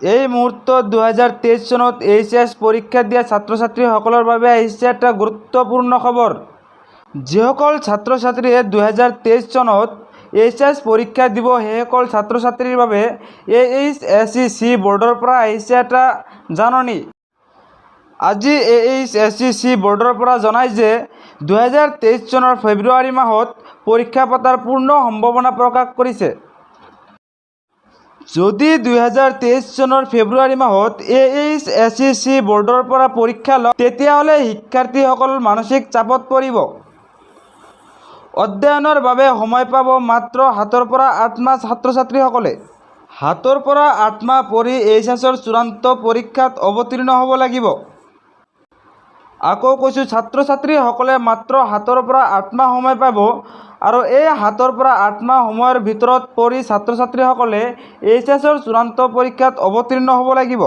এই মুহূৰ্তত 2023 চনত এইচ এছ পৰীক্ষা দিয়া ছাত্ৰ ছাত্ৰীসকলৰ বাবে আহিছে এটা গুৰুত্বপূৰ্ণ খবৰ। যিসকল ছাত্ৰ ছাত্ৰীয়ে 2023 চনত এইচ এছ পৰীক্ষা দিব, সেইসকল ছাত্ৰ ছাত্ৰীৰ বাবে এইচএছচি বৰ্ডৰ পৰা আহিছে এটা জাননী। আজি এইচএছচি বৰ্ডৰ পৰা জনায় যে 2023 চনৰ ফেব্ৰুৱাৰী মাহত পৰীক্ষা পতাৰ পূৰ্ণ সম্ভাৱনা প্ৰকাশ কৰিছে। যদি 2023 চনৰ ফেব্ৰুৱাৰী মাহত এইচএছচি বৰ্ডৰ পৰা পৰীক্ষা লয়, তেতিয়াহ'লে শিক্ষাৰ্থীসকল মানসিক চাপত পৰিব। অধ্যয়নৰ বাবে সময় পাব মাত্ৰ 7ৰ পৰা 8 মাহ। ছাত্ৰ ছাত্ৰীসকলে 7ৰ পৰা 8 মাহ পঢ়ি এইচএছৰ চূড়ান্ত পৰীক্ষাত অৱতীৰ্ণ হ'ব লাগিব। আকৌ কৈছোঁ, ছাত্ৰ ছাত্ৰীসকলে মাত্ৰ 7ৰ পৰা 8 মাহ সময় পাব আৰু এই 7ৰ পৰা 8 মাহ সময়ৰ ভিতৰত পঢ়ি ছাত্ৰ ছাত্ৰীসকলে এইচএছৰ চূড়ান্ত পৰীক্ষাত অৱতীৰ্ণ হ'ব লাগিব।